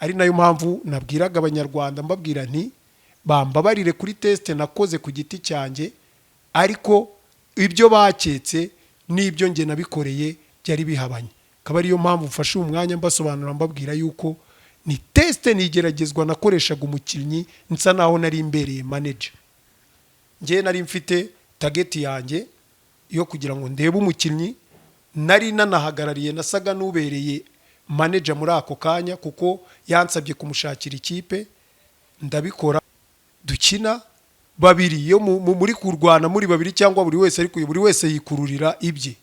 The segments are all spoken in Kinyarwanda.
Ari nayo mpamvu nabwiraga Abanyarwanda, mbabwira nti bambabarire kuri test nakoze ku giti cyanjye, ariko ibyo baketse n'ibyo njye nabikoreye byari bihabanye. Akaba ariyo mpamvu mfashe uyu mwanya mbasobanura, mbabwira yuko ni test, ni igeragezwa nakoreshaga umukinnyi, nsa naho nari imbereye manager. Njye nari mfite target yanjye yo kugira ngo ndebe umukinnyi, nari nanahagarariye, nasaga n'ubereye manager muri ako kanya, kuko yansabye kumushakira ikipe, ndabikora, dukina babiri. Iyo muri kurwana muri babiri cyangwa buri wese, ariko buri wese yikururira ibye.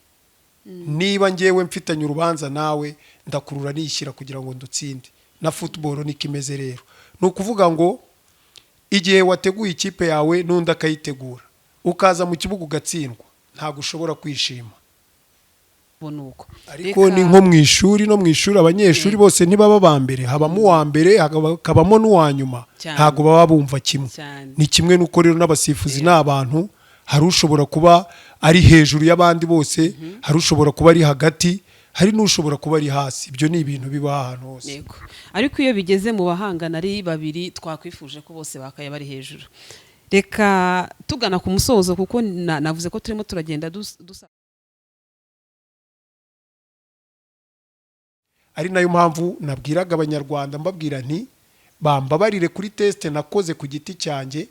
Niba ngewe mfitanye urubanza nawe, ndakurura nishyira kugira ngo ndutsinde. Na football niko imeze. Rero ni ukuvuga ngo igihe wateguye ikipe yawe n'undi akayitegura, ukaza mu kibuga ugatsindwa, ntabwo ushobora kwishima. Ubona uko. Ariko ni nko mu ishuri, no mu ishuri abanyeshuri bose ntibaba ba mbere, habamo uwa mbere, hakabamo n'uwa nyuma. Ntabwo baba bumva kimwe. Ni kimwe n'uko rero n'abasifuzi ni abantu, hari ushobora kuba ari hejuru y'abandi bose, hari ushobora kuba ari hagati, hari n'ushobora kuba ari hasi. Ibyo ni ibintu biba ahantu hose. Yego, ariko iyo bigeze mu bahangana ari babiri, twakwifuje ko bose bakaye bari hejuru. Reka tugana ku musozo, kuko navuze ko turimo turagenda dusa. Ari nayo mpamvu nabwiraga Abanyarwanda, mbabwira nti bambabarire kuri test nakoze ku giti cyanjye,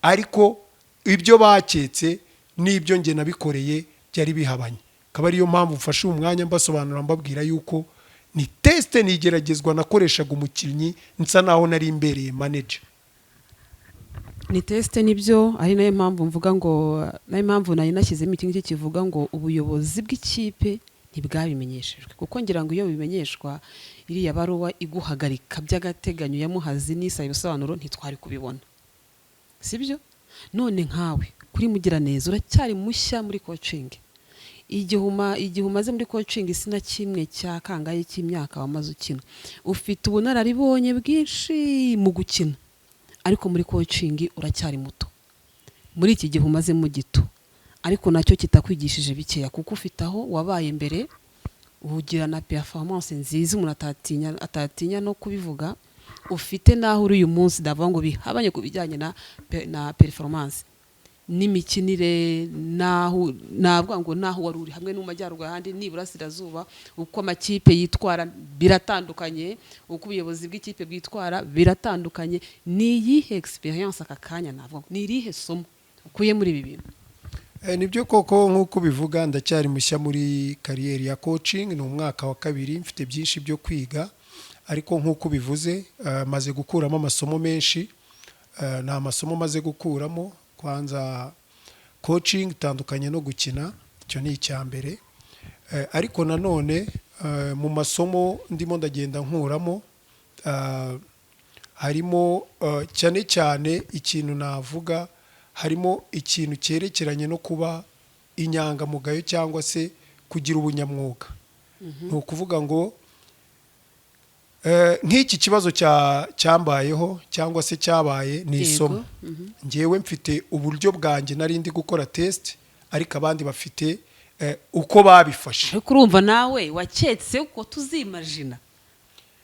ariko ibyo baketse n'ibyo njye nabikoreye byari bihabanye. Akaba ariyo mpamvu mfashe uyu mwanya mbasobanura, mbabwira yuko ni test, ni igeragezwa nakoreshaga umukinnyi, nsa naho nari imbereye manager. Ni test nibyo, ari nayo mpamvu mvuga ngo, nayo mpamvu nari nashyizemo iki ngiki kivuga ngo ubuyobozi bw'ikipe ntibwabimenyeshejwe, kuko ngira ngo iyo bimenyeshwa, iriya baruwa iguhagarika by'agateganyo ya Muhazi n'isaba ibisobanuro ntitwari kubibona, sibyo? None nkawe kuri Mugiraneza, uracyari mushya muri coaching. Igihe umaze muri coaching si na kimwe cya kangahe cy'imyaka wamaze ukina. Ufite ubunararibonye bwinshi mu gukina, ariko muri coaching uracyari muto. Muri iki gihe umazemo gito, ariko nacyo kitakwigishije bikeya, kuko ufite aho wabaye mbere, ugira na performance nziza umuntu atatinya no kubivuga. Ufite n'aho uri uyu munsi, ndavuga ngo bihabanye ku bijyanye na performance n'imikinire, naho navuga ngo naho wari uri hamwe no mu majyaruguru, ahandi ni iburasirazuba. Uko amakipe yitwara biratandukanye, uko ubuyobozi bw'ikipe bwitwara biratandukanye. Ni iyihe experience aka kanya, navuga ngo ni irihe somo ukuye muri ibi bintu? Nibyo koko nk'uko ubivuga, ndacyari mushya muri carrière ya coaching, ni umwaka wa kabiri, mfite byinshi byo kwiga. Ariko nk'uko ubivuze, maze gukuramo amasomo menshi. Ni amasomo maze gukuramo: kwanza coaching itandukanye no gukina, icyo ni icya mbere. Ariko nanone mu masomo ndimo ndagenda nkuramo, harimo cyane cyane ikintu navuga, harimo ikintu cyerekeranye no kuba inyangamugayo cyangwa se kugira ubunyamwuga. Ni ukuvuga ngo nk'iki kibazo cyambayeho cyangwa se cyabaye ni isomo. Ngewe mfite uburyo bwanjye nari ndi gukora test, ariko abandi bafite uko babifashe. Ariko urumva nawe waketse ko tuzimajina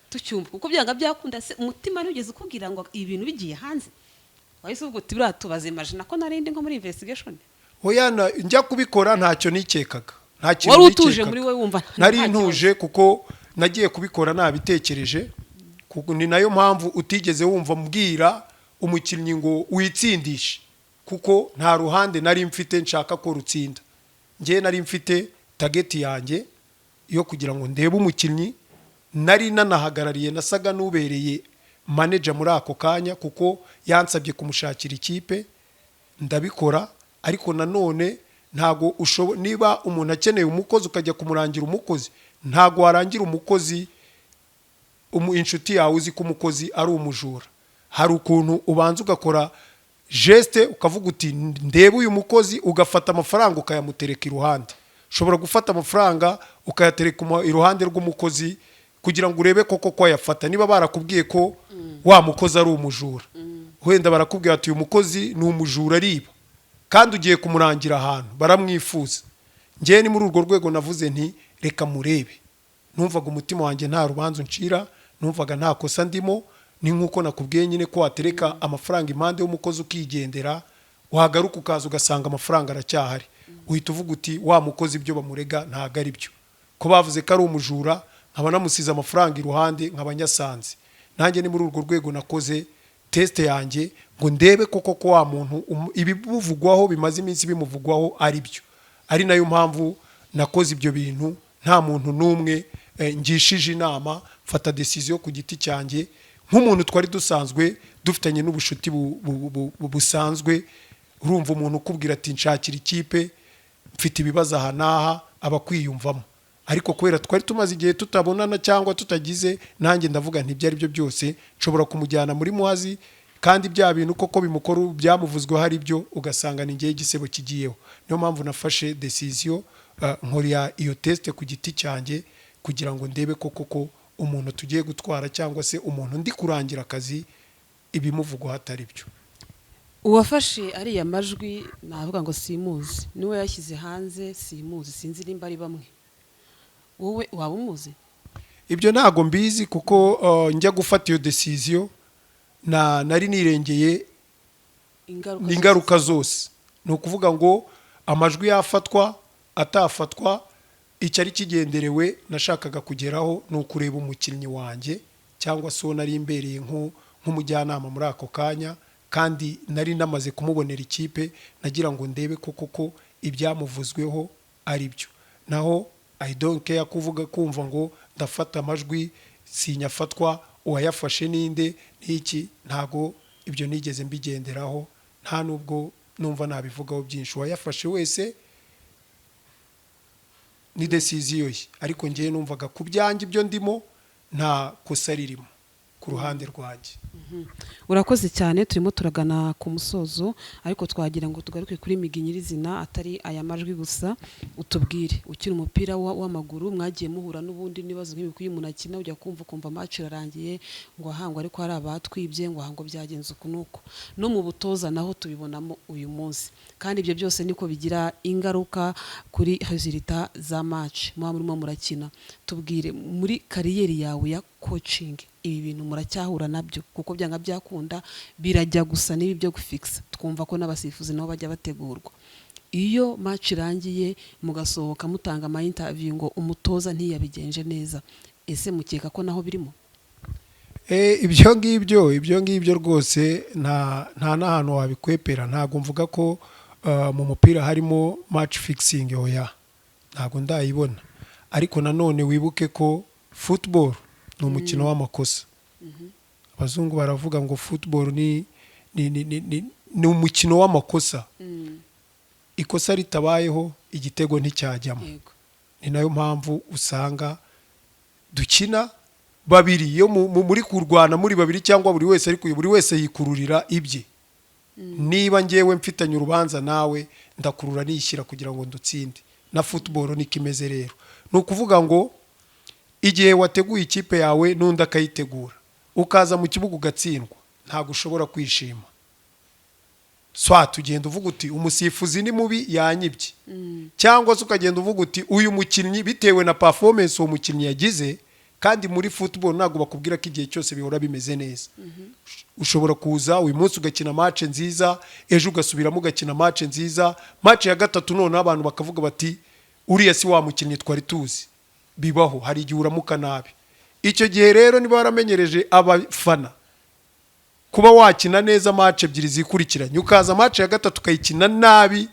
tucyumva, kuko byanga byakunda se umutima ntugeze ukubwira ngo ibintu bigiye hanze, wahise uvuga uti buriya tubazimajina ko narindi nko muri investigation? Oya, njya kubikora ntacyo nikekaga, nta kintu Wari utuje nikekaga. muri we wumva Nari nta kibazo. ntuje, kuko nagiye kubikora nabitekereje, kuko ni nayo mpamvu utigeze wumva mbwira umukinnyi ngo witsindishe, kuko nta ruhande nari mfite nshaka ko rutsinda. Njye nari mfite target yanjye yo kugira ngo ndebe umukinnyi, nari nanahagarariye, nasaga n'ubereye manager muri ako kanya, kuko yansabye kumushakira ikipe, ndabikora. Ariko nanone ntago niba umuntu akeneye umukozi ukajya kumurangira umukozi, ntago warangira umukozi inshuti yawe uzi ko umukozi ari umujura. Hari ukuntu ubanza ugakora geste, ukavuga uti ndebe uyu mukozi, ugafata amafaranga ukayamutereka iruhande. Ushobora gufata amafaranga ukayatereka iruhande rw'umukozi kugira ngo urebe koko ko ayafata. Niba barakubwiye ko wa mukozi ari umujura, wenda barakubwira ati uyu mukozi ni umujura, ariba, kandi ugiye kumurangira ahantu baramwifuza. Ngewe ni muri urwo rwego navuze nti reka murebe. Numvaga umutima wanjye nta rubanza uncira. Numvaga nta kosa ndimo. Ni nk'uko nakubwiye nyine ko watereka amafaranga impande y'umukozi ukigendera, wagaruka ukaza ugasanga amafaranga aracyahari, uhita uvuga uti: "Wa mukozi ibyo bamurega ntabwo ari byo, ko bavuze ko ari umujura, nkaba namusize amafaranga iruhande, nkaba nyasanze." Nanjye ni muri urwo rwego nakoze test yanjye ngo ndebe koko ko wa muntu ibimuvugwaho bimaze iminsi bimuvugwaho ari byo. Ari nayo mpamvu nakoze ibyo bintu nta muntu n'umwe ngishije inama, mfata decision ku giti cyanjye nk'umuntu twari dusanzwe dufitanye n'ubushuti busanzwe. Urumva, umuntu ukubwira ati: "Nshakira ikipe, mfite ibibazo aha n'aha," aba akwiyumvamo. Ariko kubera twari tumaze igihe tutabonana cyangwa tutagize, nanjye ndavuga nti: "Ibyo ari byo byose nshobora kumujyana muri Muhazi, kandi bya bintu koko bimukora byamuvuzweho ari byo, ugasanga ni ngewe igisebo kigiyeho." Niyo mpamvu nafashe decision, nkora iyo test ku giti cyanjye kugira ngo ndebe ko koko umuntu tugiye gutwara cyangwa se umuntu ndi kurangira akazi, ibimuvugwaho atari byo. Uwafashe ariya majwi, navuga ngo simuzi, niwe yashyize hanze, simuzi, sinzi nimba ari bamwe. Wowe waba umuzi? Ibyo ntabwo mbizi kuko njya gufata iyo decision na nari nirengeye ingaruka. Ingaruka zose. Ni ukuvuga ngo amajwi yafatwa atafatwa, icyari kigenderewe nashakaga kugeraho ni ukureba umukinnyi wanjye cyangwa se uwo nari imbereye nk'umujyanama muri ako kanya, kandi nari namaze kumubonera ikipe. Nagira ngo ndebe ko koko ibyamuvuzweho ari byo. Naho I don't care kuvuga, kumva ngo ndafata amajwi, sinyafatwa, uwayafashe ninde n'iki. Ntago ibyo nigeze mbigenderaho, nta nubwo numva nabivugaho byinshi. Uwayafashe wese ni decision ye, ariko ngewe numvaga ku byanjye ibyo ndimo nta kosa ririmo ku ruhande rwanjye. Urakoze cyane. Turimo turagana ku musozo, ariko twagira ngo tugaruke kuri Migi nyirizina, atari aya majwi gusa. Utubwire, ukina umupira w'amaguru, mwagiye muhura n'ubundi n'ibibazo nk'ibi? Iyo umuntu akina, ujya kumva ukumva match irarangiye ngo aha ngo ariko hari abatwibye, ngo aha ngo byagenze uku n'uku. No mu butoza naho tubibonamo uyu munsi, kandi ibyo byose niko bigira ingaruka kuri résultat za match muba murimo murakina. Tubwire, muri carrière yawe ya coaching, ibi bintu muracyahura nabyo? Kuko byanga byakunda birajya gusa n'ibi byo gufikisa. Twumva ko n'abasifuzi nabo bajya bategurwa, iyo match irangiye mugasohoka mutanga ama interview ngo umutoza ntiyabigenje neza. Ese mukeka ko naho birimo? Ibyo ngibyo rwose nta n'ahantu wabikwepera. Ntabwo mvuga ko mu mupira harimo match fixing, oya, ntabwo ndayibona. Ariko nanone wibuke ko football ni umukino w'amakosa. Abazungu baravuga ngo football ni umukino w'amakosa. Ikosa ritabayeho, igitego nticyajyamo. Ni nayo mpamvu usanga dukina babiri, iyo muri kurwana muri babiri cyangwa buri wese, ariko buri wese yikururira ibye. Niba ngewe mfitanye urubanza nawe, ndakurura nishyira kugira ngo ndutsinde. Na football niko imeze. Rero ni ukuvuga ngo igihe wateguye ikipe yawe n'undi akayitegura, ukaza mu kibuga ugatsindwa, ntabwo ushobora kwishima. Soit ugenda uvuga uti: "Umusifuzi ni mubi, yanyibye," cyangwa se ukagenda uvuga uti: "Uyu mukinnyi," bitewe na performance uwo mukinnyi yagize. Kandi muri football ntabwo bakubwira ko igihe cyose bihora bimeze neza. Ushobora kuza uyu munsi ugakina match nziza, ejo ugasubiramo ugakina match nziza, match ya gatatu noneho abantu bakavuga bati: "Uriya si wa mukinnyi twari tuzi." Bibaho, hari igihe uramuka nabi. Icyo gihe rero, niba waramenyereje abafana kuba wakina neza match ebyiri zikurikiranye, ukaza match ya gatatu ukayikina nabi,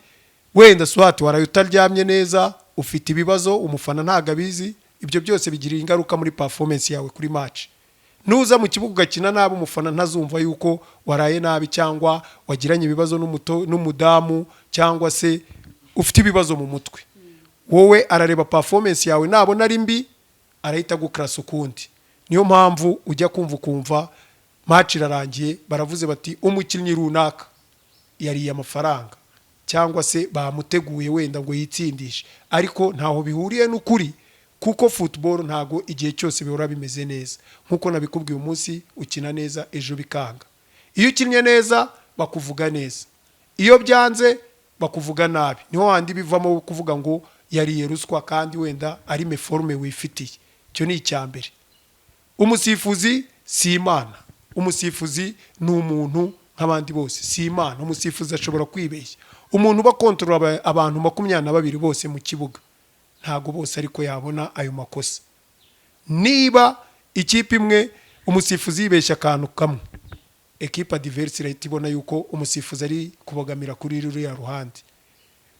wenda soit waraye utaryamye neza, ufite ibibazo, umufana ntabwo abizi, ibyo byose bigira ingaruka muri performance yawe kuri match. Nuza mu kibuga ugakina nabi, umufana ntazumva yuko waraye nabi cyangwa wagiranye ibibazo n'umudamu cyangwa se ufite ibibazo mu mutwe. Wowe arareba performance yawe, nabona ari mbi arahita agukarasa ukundi. Niyo mpamvu ujya kumva ukumva match irarangiye, baravuze bati: "Umukinnyi runaka yariye amafaranga," cyangwa se bamuteguye wenda ngo yitsindishe, ariko ntaho bihuriye n'ukuri, kuko football ntago igihe cyose bihora bimeze neza. Nkuko nabikubwiye, umunsi ukina neza, ejo bikanga. Iyo ukinnye neza bakuvuga neza, iyo byanze bakuvuga nabi. Niho handi bivamo kuvuga ngo yariye ruswa, kandi wenda ari méforme wifitiye. Icyo ni icya mbere. Umusifuzi si Imana, umusifuzi ni umuntu nk'abandi bose, si Imana. Umusifuzi ashobora kwibeshya. Umuntu uba controla abantu 22 bose mu kibuga, ntabwo bose ariko yabona ayo makosa. Niba ikipe imwe umusifuzi yibeshya akantu kamwe, équipe adverse irahita ibona yuko umusifuzi ari kubogamira kuri ruriya ruhande.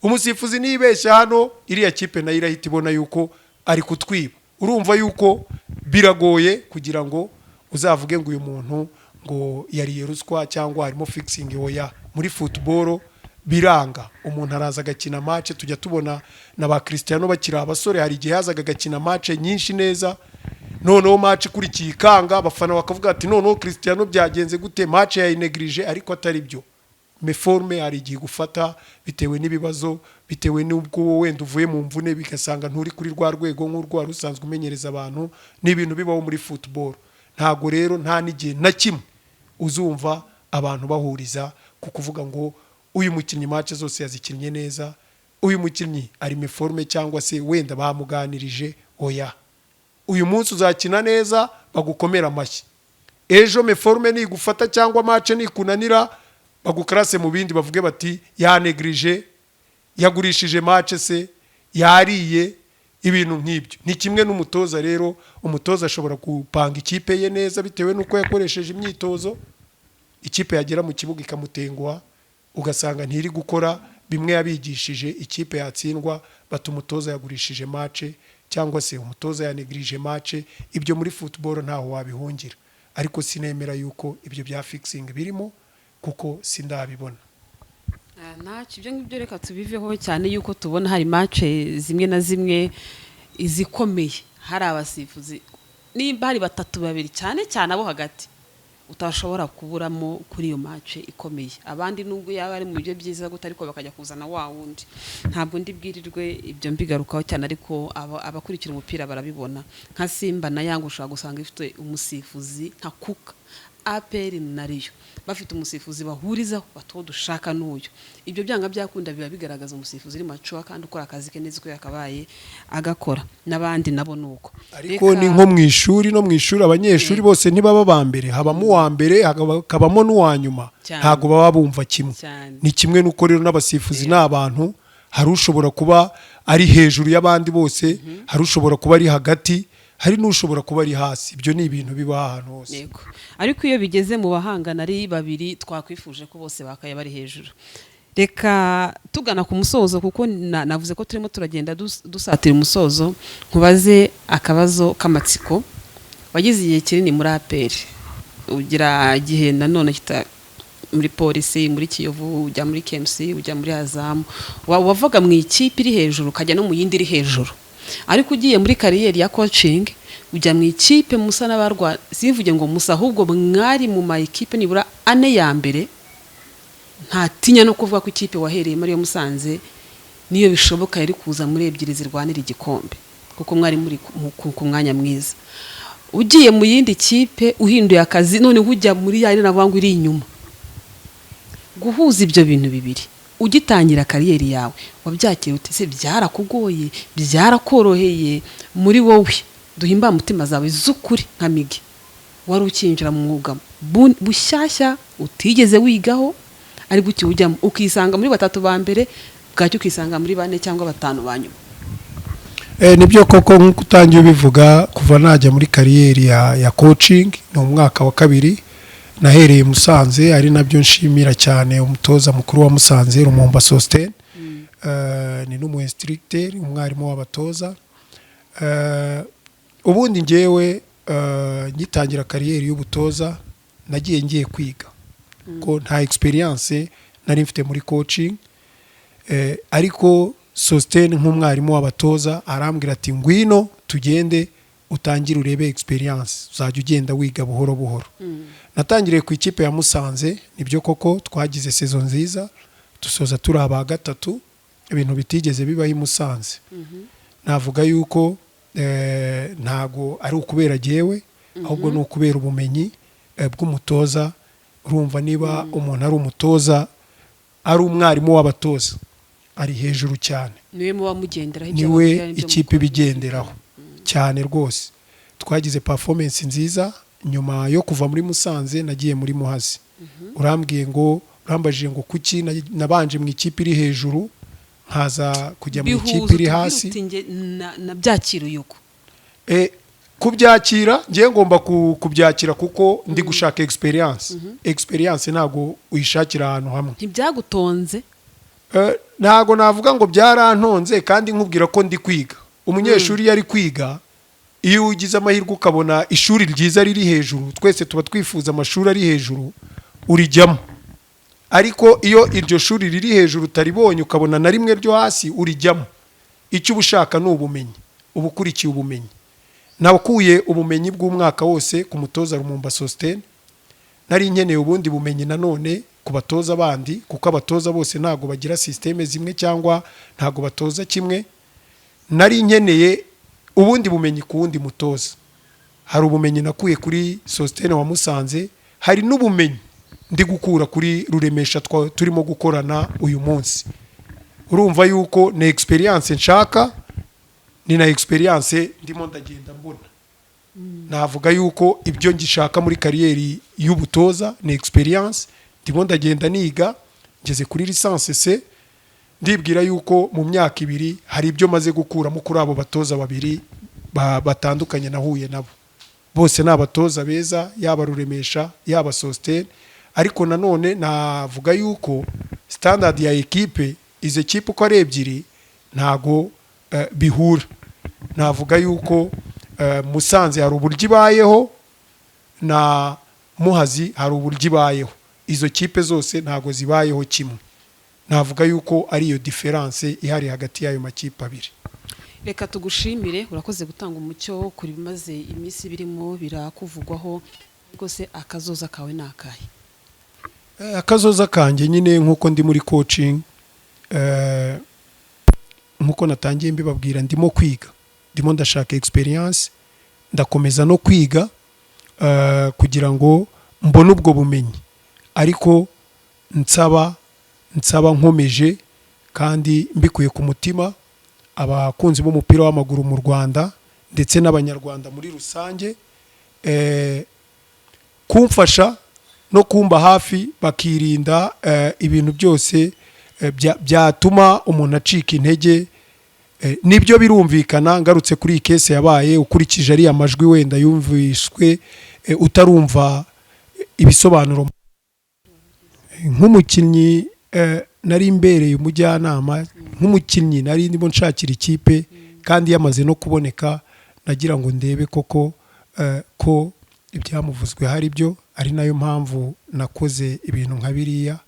Umusifuzi nibeshya hano, iriya kipe nayo irahita ibona yuko ari kutwiba. Urumva yuko biragoye kugira ngo uzavuge ngo uyu muntu ngo yariye ruswa cyangwa harimo fixing. Oya, muri football biranga. Umuntu araza agakina match. Tujya tubona na ba Cristiano bakiri abasore, hari igihe yazaga agakina match nyinshi neza, noneho match ikurikiye ikanga, abafana bakavuga ati: "Noneho Cristiano byagenze gute? Match yayinegirije." Ariko atari byo. Méforme hari igihe gufata bitewe n'ibibazo, bitewe n'ubwo wenda uvuye mu mvune, bigasanga nturi kuri rwa rwego nk'urwo wari usanzwe umenyereza abantu. Ni ibintu bibaho muri football. Ntabwo rero nta n'igihe na kimwe uzumva abantu bahuriza ku kuvuga ngo uyu mukinnyi match zose yazikinnye neza, uyu mukinnyi ari méforme, cyangwa se wenda bamuganirije. Oya, uyu munsi uzakina neza bagukomera amashyi, ejo méforme nigufata cyangwa match nikunanira bagukarase mu bindi, bavuge bati yanegirije, yagurishije match se, yariye, ibintu nk'ibyo. Ni kimwe n'umutoza rero. Umutoza ashobora gupanga ikipe ye neza bitewe n'uko yakoresheje imyitozo, ikipe yagera mu kibuga ikamutenguha, ugasanga ntiri gukora bimwe yabigishije. Ikipe yatsindwa, bata umutoza yagurishije match, cyangwa se umutoza yanegirije match. Ibyo muri football ntaho wabihungira. Ariko sinemera yuko ibyo bya fixing birimo, kuko sindabibona. Ntacyo, ibyo ngibyo reka tubiveho, cyane yuko tubona hari match zimwe na zimwe izikomeye hari abasifuzi nimba hari batatu, babiri, cyane cyane abo hagati utashobora kuburamo kuri iyo match ikomeye. Abandi nubwo yaba ari mu buryo byiza gute, ariko bakajya kuzana wa wundi. Ntabwo ndi bwirirwe ibyo mbigarukaho cyane, ariko abakurikira umupira barabibona. Nka Simba na Yanga ushobora gusanga ifite umusifuzi nka Kuka, APR na Rayon bafite umusifuzi bahurizaho bati uwo dushaka n'uyu. Ibyo byanga byakunda biba bigaragaza umusifuzi uri mature kandi ukora akazi ke neza uko yakabaye agakora, n'abandi nabo ni uko. Ariko ni nko mu ishuri, no mu ishuri abanyeshuri bose ntibaba ba mbere, habamo uwa mbere, hakabamo n'uwa nyuma. Ntabwo baba bumva kimwe. Ni kimwe n'uko rero n'abasifuzi ni abantu. Hari ushobora kuba ari hejuru y'abandi bose, hari ushobora kuba ari hagati, hari n'ushobora kuba ari hasi. Ibyo ni ibintu biba ahantu hose. Yego, ariko iyo bigeze mu bahangana ari babiri, twakwifuje ko bose bakaye bari hejuru. Reka tugana ku musozo, kuko navuze ko turimo turagenda dusatira umusozo, nkubaze akabazo k'amatsiko. Wagize igihe kinini muri APR, ugira igihe nanone kita muri Polisi, muri Kiyovu, ujya muri KMC, ujya muri Azam. Wavaga mu ikipe iri hejuru ukajya no mu yindi iri hejuru, ariko ugiye muri carrière ya coaching ujya mu ikipe musa n'abarwa, simvuge ngo musa, ahubwo mwari mu ma ekipe nibura ane ya mbere. Ntatinya no kuvuga ko ikipe wahereyemo ariyo Musanze, niyo bishoboka yari kuza muri ebyiri zirwanira igikombe, kuko mwari muri ku mwanya mwiza. Ugiye mu yindi kipe, uhinduye akazi, noneho ujya muri ya navuga ngo iri inyuma. Guhuza ibyo bintu bibiri ugitangira carrière yawe, wabyakira ute se? Byarakugoye, byarakoroheye? Muri wowe, duha imbamutima zawe z'ukuri nka Migi wari ukinjira mu mwuga bushyashya utigeze wigaho, ari gutyo ujyamo ukisanga muri batatu ba mbere, bwacyo ukisanga muri bane cyangwa batanu ba nyuma. Nibyo koko, nk'uko utangiye ubivuga, kuva najya muri carrière ya coaching ni umwaka wa kabiri. Nahereye Musanze, ari nabyo nshimira cyane umutoza mukuru wa Musanze, Rumumba Sosthène. Ni n'umu instructeur, umwarimu w'abatoza. Ubundi ngewe ngitangira carrière y'ubutoza nagiye ngiye kwiga, ko nta experience nari mfite muri coaching. Ariko Sosthène nk'umwarimu w'abatoza arambwira ati: "Ngwino tugende utangire urebe experience, uzajya ugenda wiga buhoro buhoro." Natangiriye ku ikipe ya Musanze. Nibyo koko twagize saison nziza, dusoza turi aba gatatu, ibintu bitigeze bibaho i Musanze. Navuga yuko ntago ari ukubera jyewe, ahubwo ni ukubera ubumenyi bw'umutoza. Urumva niba umuntu ari umutoza, ari umwarimu w'abatoza, ari hejuru cyane. Niwe muba mugenderaho ibyo Niwe ababwira n'ibyo ikipe mukora. ibigenderaho cyane rwose. Twagize performance nziza. Nyuma yo kuva muri Musanze nagiye muri Muhazi. Urambwiye ngo, urambajije ngo kuki nabanje mu ikipe iri hejuru, nkaza kujya mu Bihuza, ikipe iri utubwire hasi. Uti nge nabyakiriye uko. Kubyakira ngiye ngomba kubyakira kuko ndi gushaka experience. Experience ntabwo uyishakira ahantu hamwe. Ntibyagutonze? Ntabwo navuga ngo byarantonze, kandi nkubwira ko ndi kwiga. Umunyeshuri iyo ari kwiga, iyo ugize amahirwe ukabona ishuri ryiza riri hejuru, twese tuba twifuza amashuri ari hejuru, urijyamo. Ariko iyo iryo shuri riri hejuru utaribonye, ukabona na rimwe ryo hasi, urijyamo. Icyo uba ushaka ni ubumenyi, uba ukurikiye ubumenyi. Nakuye ubumenyi bw'umwaka wose ku mutoza Rumumba Sosthène. Nari nkeneye ubundi bumenyi nanone ku batoza bandi, kuko abatoza bose ntabwo bagira système zimwe cyangwa ntabwo batoza kimwe. Nari nkeneye ubundi bumenyi ku wundi mutoza. Hari ubumenyi nakuye kuri Sosthène wa Musanze, hari n'ubumenyi ndi gukura kuri Ruremesha turimo gukorana uyu munsi. Urumva yuko ni experience nshaka, ni na experience ndimo ndagenda mbona. Navuga yuko ibyo ngishaka muri carrière y'ubutoza ni experience. Ndimo ndagenda niga, ngeze kuri licence C. Ndibwira yuko mu myaka 2 hari ibyo maze gukuramo kuri abo batoza babiri batandukanye nahuye nabo. Bose ni abatoza beza, yaba Ruremesha, yaba Sosthène. Ariko nanone navuga yuko standard ya ekipe, izo kipe uko ari ebyiri, ntago bihura. Navuga yuko Musanze hari uburyo ibayeho, na Muhazi hari uburyo ibayeho. Izo kipe zose ntago zibayeho kimwe. Navuga yuko ari iyo différence ihari hagati y'ayo makipe abiri. Reka tugushimire, urakoze gutanga umucyo kuri bimaze iminsi birimo birakuvugwaho rwose. Akazoza kawe ni akahe? Akazoza kanjye nyine, nk'uko ndi muri coaching, nk'uko natangiye mbibabwira, ndimo kwiga, ndimo ndashaka experience, ndakomeza no kwiga kugira ngo mbone ubwo bumenyi. Ariko nsaba nkomeje kandi mbikuye ku mutima abakunzi b'umupira w'amaguru mu Rwanda ndetse n'Abanyarwanda muri rusange kumfasha no kumba hafi, bakirinda ibintu byose byatuma umuntu acika intege. Nibyo birumvikana, ngarutse kuri iyi case yabaye, ukurikije ariya majwi wenda yumviswe, utarumva ibisobanuro, nk'umukinnyi nari mbereye umujyanama, nk'umukinnyi nari ndimo nshakira ikipe kandi yamaze no kuboneka, nagira ngo ndebe koko ko ibyamuvuzwe hari byo, ari nayo mpamvu nakoze ibintu nka biriya.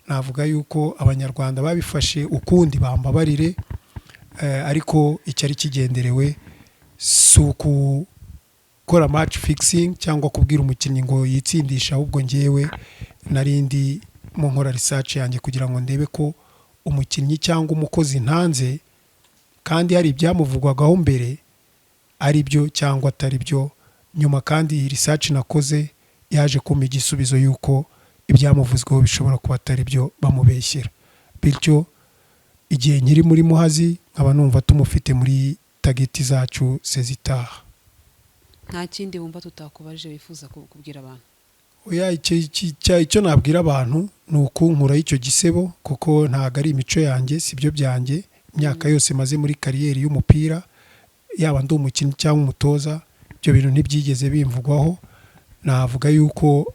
Navuga yuko Abanyarwanda babifashe ukundi bambabarire, ariko icyari kigenderewe si ukukora match fixing cyangwa kubwira umukinnyi ngo yitsindishe, ahubwo ngewe nari ndi mu nkora research yanjye kugira ngo ndebe ko umukinnyi cyangwa umukozi ntanze, kandi hari ibyamuvugwagaho mbere, ari byo cyangwa atari byo. Nyuma kandi iyi research nakoze yaje kumpa igisubizo y'uko ibyamuvuzweho bishobora kuba atari byo, bamubeshyera. Bityo igihe nkiri muri Muhazi, nkaba numva tumufite muri target zacu sezitaha. Nta kindi wumva tutakubajije wifuza kubwira abantu? Oya, icyo nabwira abantu ni ukunkuraho icyo gisebo, kuko ntabwo ari imico yanjye, si byo byanjye. Imyaka yose maze muri carrière y'umupira, yaba ndi umukinnyi cyangwa umutoza, ibyo bintu ntibyigeze bimvugwaho. Navuga yuko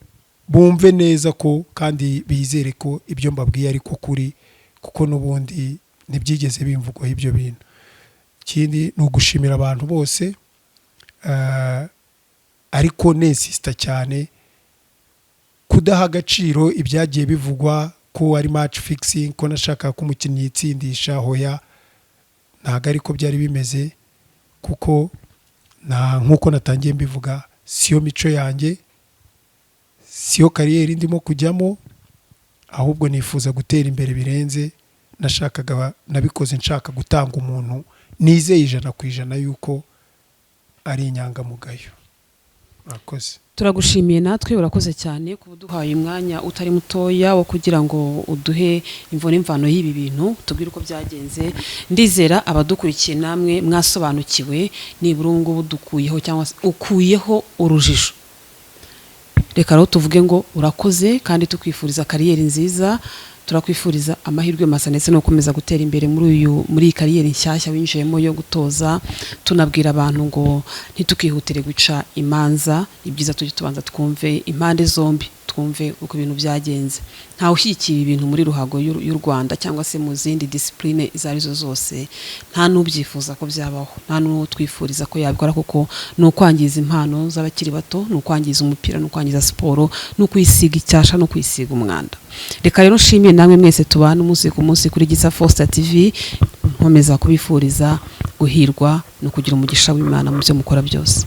bumve neza ko kandi bizere ko ibyo mbabwiye ariko kuri, kuko n'ubundi ntibyigeze bimvugwaho ibyo bintu. Ikindi ni ugushimira abantu bose, ariko n'insista cyane kudaha agaciro ibyagiye bivugwa ko ari match fixing, ko nashakaga ko umukinnyi yitsindisha. Hoya, ntabwo ariko byari bimeze, kuko nta, nk'uko natangiye mbivuga, siyo mico yanjye, siyo carrière ndimo kujyamo, ahubwo nifuza gutera imbere birenze. Nashakaga, nabikoze nshaka gutanga umuntu nizeye 100% yuko ari inyangamugayo. Murakoze. Turagushimiye natwe, urakoze cyane kuba uduhaye umwanya utari mutoya wo kugira ngo uduhe imvo n'imvano y'ibi bintu, tubwire uko byagenze. Ndizera abadukurikiye namwe mwasobanukiwe, nibura ubu ngubu dukuyeho cyangwa se ukuyeho urujijo. Reka rero tuvuge ngo urakoze, kandi tukwifuriza carrière nziza, turakwifuriza amahirwe masa ndetse no gukomeza gutera imbere muri iyi carrière nshyashya winjiyemo yo gutoza. Tunabwira abantu ngo ntitukihutire guca imanza, ni byiza tujye tubanza twumve impande zombi, twumve uko ibintu byagenze. Ntawe ushyigikiye ibintu muri ruhago y'u Rwanda cyangwa se mu zindi discipline izo arizo zose, nta n'ubyifuza ko byabaho, nta n'uwo twifuriza ko yabikora, kuko ni ukwangiza impano z'abakiri bato, ni ukwangiza umupira, ni ukwangiza siporo, ni ukuyisiga icyasha no kuyisiga umwanda. Reka rero nshimiye namwe mwese tubana umunsi ku munsi kuri Gisa Foster TV, nkomeza kubifuriza guhirwa no kugira umugisha w'Imana mu byo mukora byose.